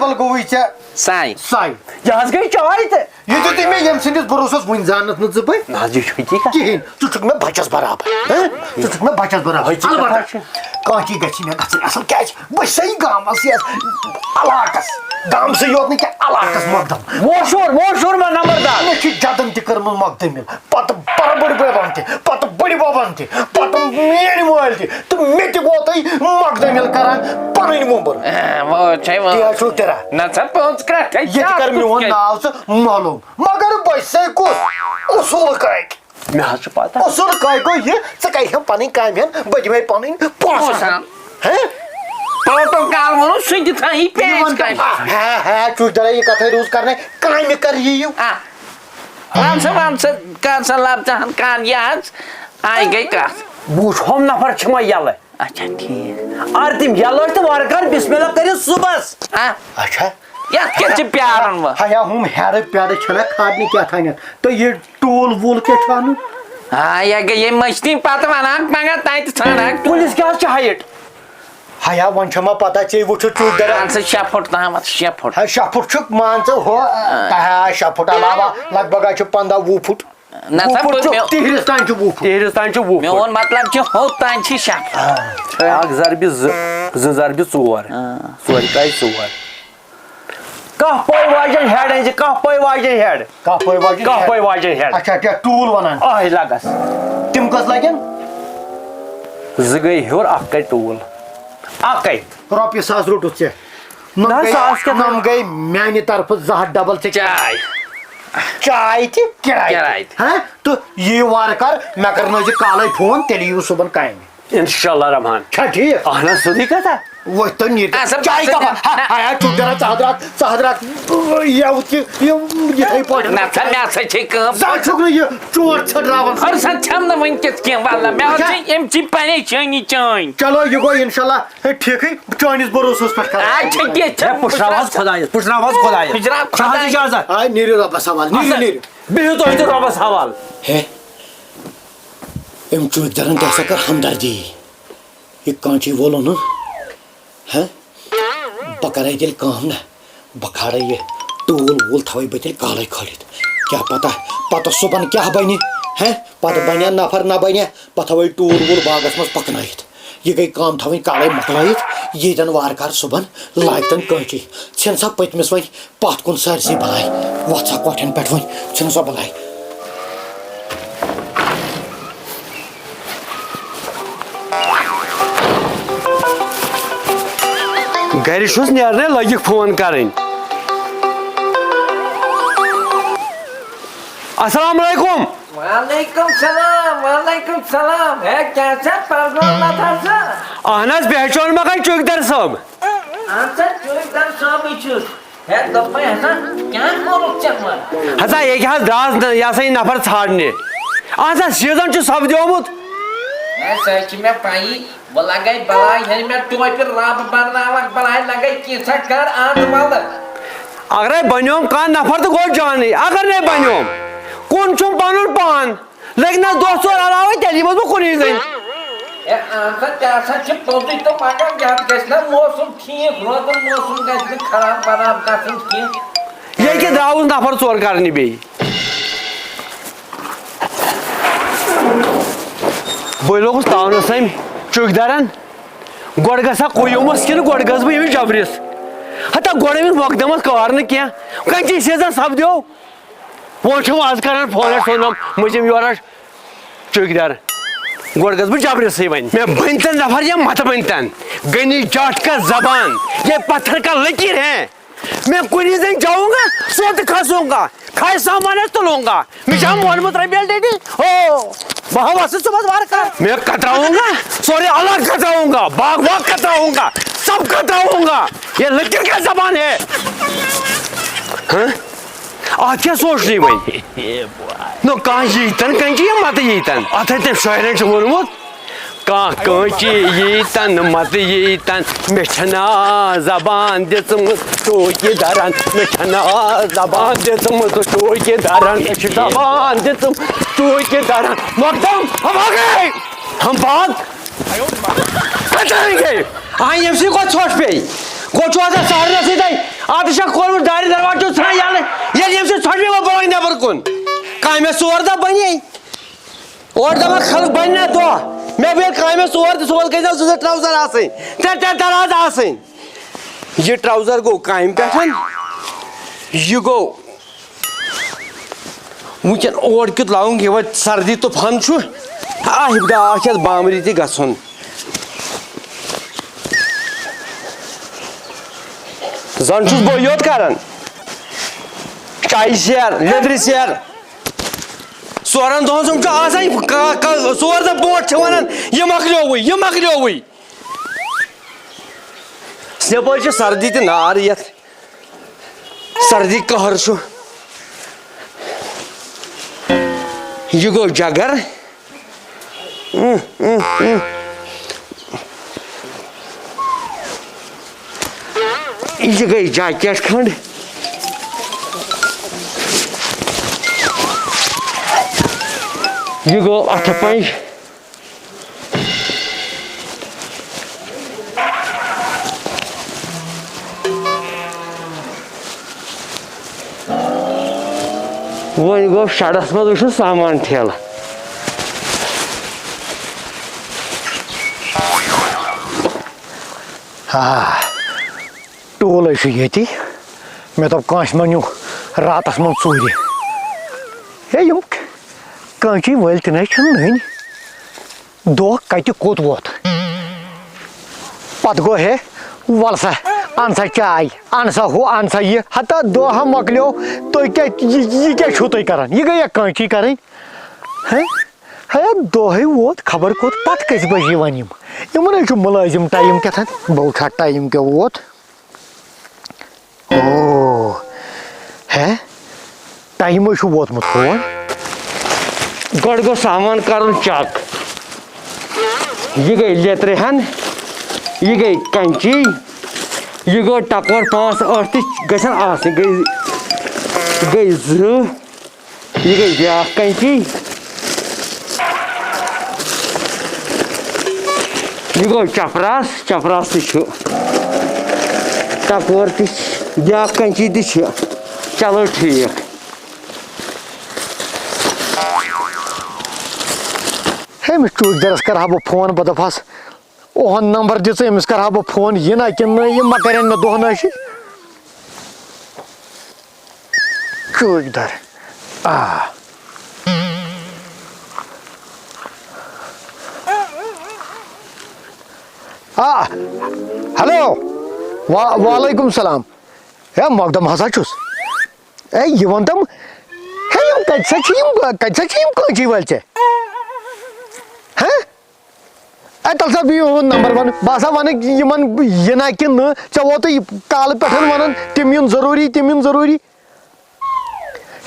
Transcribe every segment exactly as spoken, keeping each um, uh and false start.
پل گوٚوٕے ژےٚ ساے۔ ساے۔ یہِ حظ گٔے چاے تہٕ۔ یہِ دیُتُے مےٚ ییٚمہِ سٕنٛدِس بروسس وٕنہِ زانَتھ نہٕ ژٕ بہٕ۔ نہ حظ، یہِ چھُ حقیٖقت۔ کِہیٖنۍ، ژٕ چھُکھ مےٚ بَچَس برابر۔ ہہ؟ ژٕ چھُکھ مےٚ بَچَس برابر۔ حقیٖقت البتہ حظ چھِ۔ کانٛہہ چی گژھِ مےٚ گژھٕنۍ اَصٕل۔ کیٛازِ؟ بہٕ چھُسَے گامَس یَتھ علاقَس، گامسٕے یوت نہٕ کینٛہہ، علاقَس مۄقدم۔ مٔشہوٗر، مٔشہوٗر مےٚ نمبردار۔ مےٚ چھِ جدن تہِ کٔرمٕژ مۄقدمہِ۔ پتہٕ بڑٕ بڑِ ببن تہِ، پتہٕ بڑِ ببن تہِ، پتہٕ میٲنۍ مٲلۍ تہِ، تہٕ مےٚ تہِ ووتُے مۄقدم ییٚلہِ کران پنٕنۍ وۄمبُر۔ آ، وۄنۍ چھے وۄنۍ۔ تی حظ چھُو تیرا۔ نہ ژٕ پانٛژھ کرٛکھ ہے ییٚتہِ کیٛاہ کر کُس میون کیٛاہ؟ ناو ژٕ معلوم، مگر بہٕ چھسے کُس؟ اصوٗل کاکۍ۔ مےٚ حظ چھُ پتہ۔ اصوٗل کاکۍ گوٚو یہِ، ژٕ کرِ ہم پنٕنۍ کامہِ ہن، بہٕ دِمے پنٕنۍ پونٛسہٕ۔ پونٛسہٕ۔ ہہ؟ پروٹوکال ووٚنُن سُہ تہِ تھٲیی یہِ پیش وَن کٔرِتھ۔ تہٕ، ہہ، ہہ، چُش دَرا، یہِ کتھے روٗز کرنے، کامہِ کر یِیِو۔ آ۔ وَن سا، وَن سا، کر سا لَب ژٕ ہَن کَر یہِ حظ۔ آے گٔے کَتھ۔ بہٕ وٕچھ ہُم نفر چھِ وۄنۍ یَلہٕ۔ اچھا، ٹھیٖک۔ اَگر تِم یَلہٕ ٲسۍ تہٕ وارٕ کارٕ بسم اللہ کٔرِتھ صُبحَس۔ آ۔ اچھا۔ یَتھ کیٛاہ چھِ پیارُن وۄنۍ؟ ہیا ہُم ہیرٕ پیرٕ چھِنہ کھارنہِ کیٛاہ تھانٮ۪تھ؟ تہٕ یہِ ٹوٗل ووٗل کیٛاہ چھُ اَنُن؟ آ، یہِ گٔے ییٚمہِ مٔشتٕے پَتہٕ وَنان پَگاہ تَتہِ ژھانٛڈ اَکھ ٹوٗل۔ کُلِس کیٛاہ حظ چھِ height؟ ہیا، وۄنۍ چھےٚ ما پتہ ژےٚ وٕچھُتھ چُش دَرا؟ اہن سا، شےٚ فُٹ تامَتھ، شےٚ فُٹ۔ ہے، شےٚ فُٹ چھُکھ، مان ژٕ، ہُہ، آ۔ تہٕ ہا، شےٚ فُٹ علاوہ لگ بگ حظ چھُ پنٛداہ وُہ فُٹ۔ نہ وُہ سا، فُٹ بہٕ، چھُ، مےٚ تِہرِس تام چھُ وُہ فُٹ۔ تِہرِس تام چھُ وُہ فُٹ۔ میون مطلب چھُ، ہُتھ تام چھِ شےٚ فُٹ۔ آ۔ اکھ ضربہِ زٕ، زٕ ضربہِ ژور، آ۔ ژورِ کایہِ ژور۔ کاہ پٲے واجٮ۪ن ہیڈ أنۍ زِ، کاہ پٲے واجٮ۪ن ہیڈ۔ کاہ پٲے واجٮ۪ن کاہ ہیڈ۔ پٲے واجٮ۪ن ہیڈ۔ اچھا، کیٛاہ ٹوٗل وَنان؟ آہہِ لَگَس۔ تِم کٔژ لَگن؟ زٕ گٔے ہیوٚر، اَکھ گٔے ٹوٗل۔ اَکھ گٔے۔ رۄپیہِ ساس روٚٹُتھ ژےٚ۔ نہ، نۄم گٔے، ساس کیٛاہ؟ نۄم گٔے میٛانہِ طرفہٕ زٕ ہَتھ ڈبل ژےٚ۔ چاے۔ چاے تہِ کِراے تہِ۔ کِراے تہِ۔ ہہ؟ تہٕ یِیِو وارٕ کارٕ، مےٚ کَرنٲوزِ کالَے فون، تیٚلہِ یِیِو صُبحن کامہِ۔ انشاءاللہ رحمان۔ چھا ٹھیٖک؟ اہن حظ، سیوٚدُے کتھا۔ وۄتھ تہٕ نیٖرِتھ۔ اَسا چایہِ بس کپا؟ نہ۔ ہا، ہا، ہا، چُپ کر، ژٕ حضرات، ژٕ حضرات، یَوٕ تہِ، یہِ، یِتھَے پٲٹھۍ۔ نہ سا، مےٚ ہسا چھے کٲم۔ زانٛہہ چھُکھ نہٕ یہِ چونٛٹھ ژھٔٹراوان۔ أمۍ سا چھَم نہٕ وٕنکیٚس کینٛہہ، واللہ۔ مےٚ حظ اچھا۔ چھِ أمۍ چی پریشٲنی چٲنۍ۔ چلو، یہِ گوٚو انشاءاللہ ٹھیٖکھٕے، چٲنِس بروسَس پٮ۪ٹھ کرو۔ اچھا، کیٛاہ چھَم ہے، پُشراو حظ خۄدایَس، پُشراو حظ خۄدایَس۔ پُشراو پُشراو حظ خۄدایَس۔ اجازت۔ آے، نیٖرِو رۄبَس حوالہٕ، نیٖرِو، اچھا۔ نیٖرِو۔ بِہِو تُہۍ تہِ رۄبَس حوالہٕ۔ ہے، أمۍ چوٗکۍ دَرَن تہِ ہسا کٔر ہمدردی۔ یہِ کانچی وولُن نہٕ، ہہ؟ بہٕ کَرَے تیٚلہِ کٲم نہ، بہٕ کھارَے یہِ ٹوٗل ووٗل تھاوَے بہٕ تیٚلہِ کالَے کھٲلِتھ۔ کیٛاہ پَتہ، پَتہٕ صُبحن کیٛاہ بَنہِ، ہہ؟ پَتہٕ بَنیا نفر نہ بَنیا، بہٕ تھاوَے ٹوٗل ووٗل باغَس منٛز پَکنٲیِتھ۔ یہِ گٔے کٲم تھاوٕنۍ کالَے مۄکلٲیِتھ، ییٚتٮ۪ن وارٕ کارٕ صُبحن لاگتَن کٲنچی۔ ژھٕن سا پٔتمِس وۄنۍ پَتھ کُن سٲرسٕے بَلاے۔ وۄتھ سا کۄٹھٮ۪ن پٮ۪ٹھ وۄنۍ، ژھٕن سا بَلاے۔ گرِ چھُس نیرنے، لٔگِکھ فون کرٕنۍ۔ السلام علیکم۔ وعلیکم سلام، وعلیکم سلام۔ ہے، کیٛاہ چھا پرزناوان نتہٕ ہسا؟ اہن حظ، پہچان ما کانٛہہ چوکیدار صٲب؟ اہن سا، چوکیدار صٲبٕے چھُس۔ ہے، دوٚپمَے ہسا، کیٛاہ کوٚرُتھ ژےٚ وۄنۍ؟ ہسا، ییٚکہِ حظ درٛاس نہ، یہِ ہسا یہِ نفر ژھانٛڈنہِ۔ اہن سا، سیٖزن چھُ سپدیومُت۔ ہے، سۄ چھِ مےٚ پَیی۔ بہٕ لَگَے بَلاے، ییٚلہِ مےٚ ٹوپہِ رَب بَناوَکھ بَلاے، لَگَے کینٛژھا کَر اَنٛد وَلہٕ۔ اگرے بَنیوم کانٛہہ نفر تہٕ گوٚو جانٕے، اگر نے بَنیوم، کُن چھُم پَنُن پان۔ لٔگۍ نہ دۄہ ژور علاوے، تیٚلہِ یِمس بہٕ کُنُے زٔنۍ۔ ہے، اہن سا، تہِ ہسا چھِ پوٚزُے تہٕ مگر یتھ گژھِ نہ موسم ٹھیٖک روزُن، موسم گژھِ نہٕ خراب وراب گژھُن کینٛہہ۔ ییٚکہِ درٛاوُس نفر ژور کرنہِ بیٚیہِ۔ بہٕ لوگُس تاونس أمۍ چُکۍ درن۔ گۄڈٕ گژھا قیومس کِنہٕ گۄڈٕ گژھٕ بہٕ ییٚمِس جبرِس؟ ہتا گۄڈٕ أمِس مۄقدمس کار نہٕ کینٛہہ۔ کَتہِ چھِ سیزن سپدیو؟ وۄنۍ چھُم آز کران فون، اَسہِ سوزنم مٔنٛزِم یورٕ چوکیدار۔ گۄڈٕ گژھٕ بہٕ جبرِسٕے وۄنۍ۔ مےٚ بٔنۍتن نفر یا مت بٔنۍتن، غنی جاٹ کا زبان، یہ پتھر کا لکیر ہے۔ میں کُنی زٔنۍ جاؤں گا، سوت کھسوں گا، کھائے سامان تُلوں گا۔ مےٚ چھا ووٚنمُت ربیل ڈیڈی؟ ہو، بہٕ ہاوٕ سُہ صُبحس وارٕ کارٕ۔ میں کتراؤں گا، سورے علاقہٕ کتراؤں گا، باغ واغ کتراؤں گا، سب کتراؤں گا۔ یہ لکیر کا زبان ہے۔ ہاں؟ اتھ کیٛاہ سونٛچنٕے وۄنۍ؟ نہ کانٛہہ ییٖتن، کانٛہہ چھِ یہِ متہٕ ییٖتن۔ اتھ ہے تٔمۍ شٲعرن چھُ ووٚنمُت، کانٛہہ کٲنٛچی ییٖتن، متہٕ ییٖتن۔ مےٚ چھَنا زبان دِژمٕژ چوکیدارن، مےٚ چھَنا زبان دِژمٕژ چوکیدارن، مےٚ چھِ زبان دِژمٕژ چوکیدارن۔ مۄقدم، ہم آ گئے، ہم بھاگ۔ کتھ آئیں گے؟ آئیں ییٚمہِ سۭتۍ گۄڈٕ ژھۄٹھ پیٚیہِ۔ گۄڈٕ چھُ آسان سارنَسٕے تۄہہِ چھا کھولمُت دارِ دروازٕ چھُ ژھٕنان یَلہٕ؟ ییٚلہِ ییٚمہِ سۭتۍ ژھۄٹھ مےٚ وۄنۍ بَران نٮ۪بر کُن۔ کامہِ ژور دۄہ بَنے۔ اورٕ دَپان خلق بَنہِ نا دۄہ۔ مےٚ بیٚیہِ کامہِ ژور تہٕ صُبحَس گٔژھۍ زٕ زٕ ٹرٛاوزَر آسٕنۍ، ترٛےٚ ترٛےٚ دَراز آسٕنۍ۔ یہِ ٹرٛاوزَر گوٚو کامہِ پٮ۪ٹھ۔ یہِ گوٚو وٕنکٮ۪ن اور کیُتھ لاگُن، یہِ وۄنۍ سردی طوفان چھُ۔ آہ، یہِ گوٚو اَکھ یَتھ بامبرِ تہِ گژھُن۔ زن چھُس بہٕ یوت کران۔ چایہِ سیر، لیٚدرِ سیر۔ ژورن دۄہن سُم چھُ آسان، کا-، کا-، ژور دۄہ برونٛٹھ چھِ ونان، "یہِ مۄکلیووٕے، یہِ مۄکلیووٕے۔" یپٲرۍ چھِ سردی تہِ نار یتھ۔ سردی قہر چھُ۔ یہِ گوٚو جگر۔ اۭں، اۭں، اۭں۔ یہِ گٔے جاکیٹ کھنٛڈ۔ یہِ گوٚو اَتھٕ پنٛج۔ وۄنۍ گوٚو شَڈَس منٛز وٕچھُن سامان ٹھیلہٕ۔ آ، ٹوٗلَے چھُ ییٚتی۔ مےٚ دوٚپ، کٲنٛسہِ ما نیوٗ راتَس منٛز ژوٗرِ۔ ہے، یِم کٲنٛچی وٲلۍ تہِ نَے چھِنہٕ نٔنۍ۔ دۄہ کتہِ کوٚت ووت؟ پتہٕ گوٚو ہے، وَل سا، اَن سا چاے، اَن سا ہُہ، اَن سا یہِ۔ ہتا دۄہ ہا مۄکلیو، تُہۍ کیٛاہ، یہِ، یہِ کیٛاہ چھُو تُہۍ کران؟ یہِ گٔیہ کٲنچی کرٕنۍ؟ ہے، ہے، دۄہے ووت خبر کوٚت، پتہٕ کٔژِ بجہِ یِوان یِم؟ یِمن ہے چھُ مُلٲزِم ٹایم کیٛاہ تھام، بہٕ وٕچھٕ ہا ٹایم کیٛاہ ووت۔ او، ہے، ٹایمٕے چھُ ووتمُت فون۔ گۄڈٕ گوٚو سامان کرُن چیک۔ یہِ گٔے لیٚترِ ہن، یہِ گٔے کینچی، یہِ گوٚو ٹکور پانٛژھ ٲٹھ تہِ گژھن آسٕنۍ۔ گٔے، گٔے زٕ۔ یہِ گٔے بیٛاکھ کینچی۔ یہِ گوٚو چپراس، چپراس تہِ چھُ۔ ٹکور تہِ چھِ، بیٛاکھ کینچی تہِ چھِ۔ چلو ٹھیٖک۔ ہے، أمِس چوٗکدَرَس کَرٕ ہا بہٕ فون، بہٕ دَپہٕ ہَس، اوہن نمبر دِژ أمِس، کرٕ ہا بہٕ فون، یہِ نہ کِنہٕ نہ، یہِ ما کرن مےٚ دۄہ نٲشی۔ چوٗکدار۔ آ۔ آ۔ ہیلو۔ وا-، وعلیکم السلام۔ ہے، مقدم ہسا چھُس۔ ہے، یہِ وَن تَم، ہے، یِم کَتہِ سا چھِ یِم، کَتہِ سا چھِ یِم کٲنچی وٲلۍ ژےٚ؟ ہہ؟ اے، تَلہٕ سا بِہِو، نمبر وَن۔ بہٕ ہسا وَنہٕ یِمن یہِ نہ کِنہٕ نہٕ، ژےٚ ووتُے کالہٕ پٮ۪ٹھ وَنان، تِم یِن ضروٗری، تِم یِن ضروٗری۔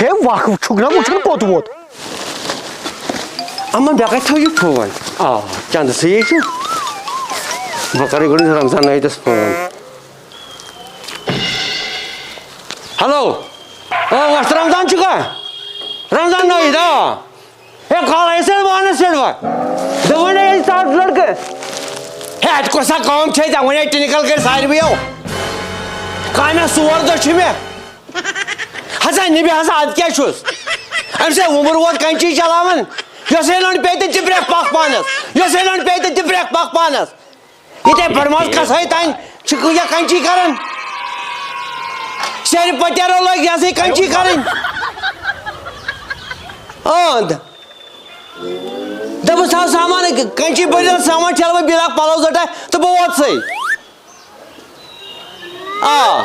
ہے، وقت چھُکھ نہ وٕچھُن کوٚت ووت۔ اما، مےٚ کَتہِ تھوٚو یہِ فون؟ آ، چندٕ سٕے چھُ۔ بہٕ کَرٕ گۄڈٕ رمضان نٲیدَس فون۔ ہیلو۔ آ، وۄستہٕ رمضان چھُکھا؟ رمضان نٲیِد، آ۔ ہے، کھالہٕ ہے سیٚلوانَس سیٚلوا۔ دوٚپُن ہے، یہِ ژاو لٔڑکہٕ۔ ہے، اَتہِ کۄس سا کٲم چھے ژےٚ؟ وۄنۍ ہے ٹِنکَل کٔرۍ ساروِیو۔ کامہِ ژور دۄہ چھِ مےٚ۔ ہسا نِبہِ ہسا، اَدٕ کیٛاہ چھُس؟ أمۍ سٕے وُمبٕر ووت کَنچی چلاوان۔ یۄسٕے لٔنٛڈ پیٚیہِ تہٕ تہِ برٛٮ۪کھ پَکھ پانَس۔ یۄسٕے لٔنٛڈ پیٚیہِ تہٕ تہِ برٛٮ۪کھ پَکھ پانَس۔ ییٚتہِ بڑماز کسٲے تانۍ چھِ یہِ کَنچی کران۔ سیرِ پتیرو لٲگۍ یہِ ہسا یہِ کَنچی کرٕنۍ۔ آ، د-، دوٚپُس، "تھاو سامان، کَنچی بٔرِتھ سامان، ٹھیلہٕ بہٕ بیٚیہِ لاگہٕ پَلو زَٹا تہٕ بہٕ ووتسَے۔" آ،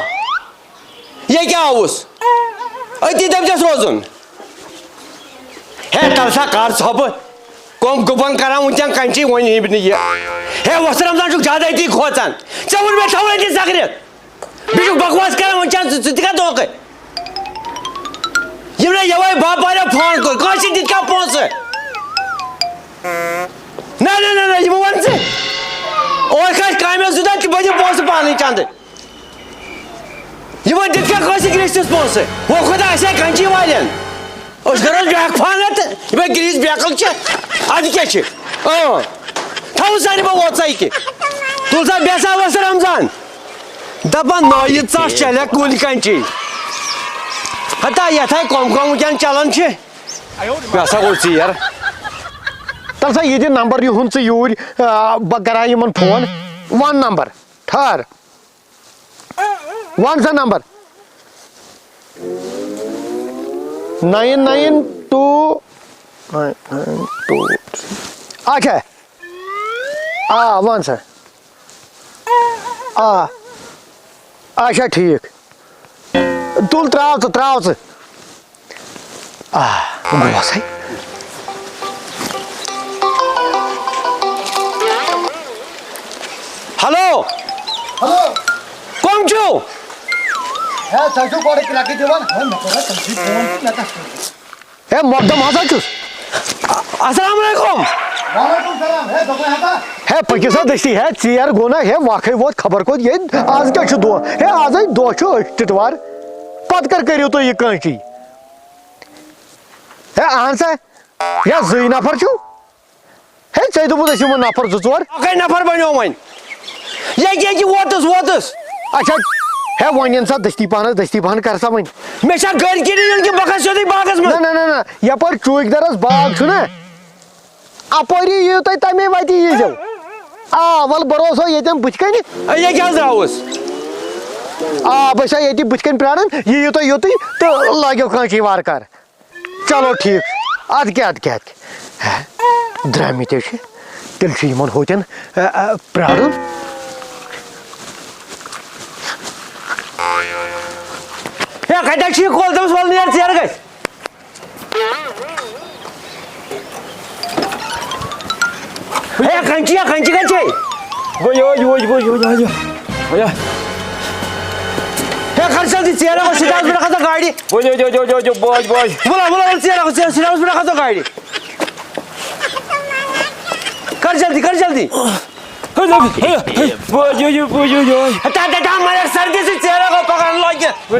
یہِ کیٛاہ آوُس؟ أتی دٔپۍزٮ۪س روزُن۔ ہے، تَلہٕ سا کر ژھۄپہٕ۔ کۄم گُپن کران وٕنکٮ۪ن کَنچی، وۄنۍ یِیہِ نہٕ یہِ۔ ہے، وۄستہٕ رمضان چھُکھ زیادٕ أتی کھوژان۔ ژےٚ ووٚن مےٚ تھاوُن أتی ژَکرِتھ۔ بیٚیہِ چھُکھ بکواس کران وٕنکٮ۪ن، ژٕ، ژٕ تہِ کر دھوکہٕ؟ یِم نہ یَوَے باپارٮ۪و فون کوٚر، کٲنٛسہِ دِتۍ کانٛہہ پونٛسہٕ؟ نہ، نہ، نہ، نہ، یِمو وَن ژٕ۔ اور کھسہِ کامہِ زٕ دۄہ تہٕ بہٕ دِمہٕ پونٛسہٕ پانَے چندٕ۔ یِمو دِتۍ کانٛہہ کٲنٛسہِ گرٛیستِس پونٛسہٕ؟ ہُہ خۄدا آسہِ ہا کَنچی والٮ۪ن۔ أسۍ کَرو بیٛاکھ فانہ تہٕ یِمے گرٛیٖس بیکٕل چھِ۔ اَدٕ کیٛاہ چھِ؟ اۭں۔ تھاوُن سا یِمو ووت سا یہِ کہِ۔ تُل سا بیٚہہ سا وۄستہٕ رمضان۔ دپان نٲیِد ژاس چلیا کُلۍ کنچی۔ ہتا یتھے کۄم کۄم وٕنکیٚن چلان چھِ۔ مےٚ ہسا گوٚو ژیر۔ تل سا یہِ دِ نمبر یِہُنٛد ژٕ یوٗرۍ، آ، بہٕ کرٕ ہا یِمن فون۔ ون نمبر، ٹھہر۔ ون سا number. nine nine two nine nine two۔ اچھا۔ آ، وَن سا۔ آ۔ اچھا، ٹھیٖک۔ تُل، ترٛاو ژٕ، ترٛاو ژٕ۔ آ، گوٚو سَے۔ ہیلو۔ ہیلو۔ کٕم چھِو؟ ہے، ژٕ چھُکھ گۄڈٕ کرٛٮ۪کہٕ دِوان۔ ہے، مےٚ کوٚر تٔمۍ سٕے فون تہٕ مےٚ کَتھ کٔر؟ ہے، مۄقدم ہسا چھُس۔ السلام علیکم۔ وعلیکم السلام۔ ہے، دۄپمَے ہتا۔ ہے، پٔکِو سا دٔستی۔ ہے، ژیر گوٚو نا۔ ہے، وقے ووت خبر کوٚت۔ یے، آز کیٛاہ چھُ دۄہ؟ ہے، آزے دۄہ چھُ ٲٹھِتھ وار۔ پتہٕ کر کٔرِو تُہۍ یہِ کٲنچی؟ ہے، اہن سا۔ یا زٕے نفر چھِو؟ ہے، ژےٚ دوٚپُتھ أسۍ یِمو نفر زٕ ژور۔ اکھے نفر بنیو وۄنۍ۔ ییٚکہِ، ییٚکہِ ووتُس، ووتُس۔ اچھا، ہے، وۄنۍ یِن سا دٔستی پہن، دٔستی پہن کر سا وۄنۍ۔ مےٚ چھا گرِ کِنہٕ یُن کِنہٕ بہٕ کھسہٕ سیوٚدُے باغس منٛز؟ نہ، نہ، نہ، نہ، یپٲرۍ چوٗکۍ درس باغ چھُنہ، اپٲری یِیِو تُہۍ، تمے وتی ییٖزیو۔ آ، ول بروسو ییٚتٮ۪ن بٕتھِ کنہِ۔ اے، ییٚکہِ حظ درٛاوُس۔ آ، بہٕ چھُسا ییٚتی بٕتھِ کنہِ پراران، یِیِو تُہۍ یوٚتُے تہٕ لٲگِو کٲنچی وارٕ کارٕ۔ چلو ٹھیٖک، اَدٕ کیٛاہ، اَدٕ کیٛاہ، اَدٕ کیٛاہ۔ ہے، درٛامٕتۍ حظ چھِ، تیٚلہِ چھُ یِمَن ہوتٮ۪ن، آ، آ، پرٛارُن۔ ہے، کَتہِ چھُ یہِ کۄل؟ تٔمِس وَل نیر ژیر گژھِ۔ ہے، کَنچی، ہے، کَنچی کَتہِ چھے؟ وۄنۍ یوٚہَے، یوٚہَے، یوٚہَے، یوٚہَے، یوٚہَے۔ ہے، کر جلدی، ژیر گوٚو، سٹاپس پٮ۪ٹھ کھسو گاڑِ۔ ؤلِو، ؤلِو، ؤلِو، ؤلِو، بوج، بوج۔ وَلہٕ، وَلہٕ، وَلہٕ، ژیر گوٚو، ژیر، سٹاپس پٮ۪ٹھ کھسو گاڑِ۔ کر جلدی، کر جلدی۔ بوج، بوج، بوج، بوج۔ ہتا، ہتا، ہتا، مگر سردی سۭتۍ ژیر گوٚو، پَکان لۄگہِ۔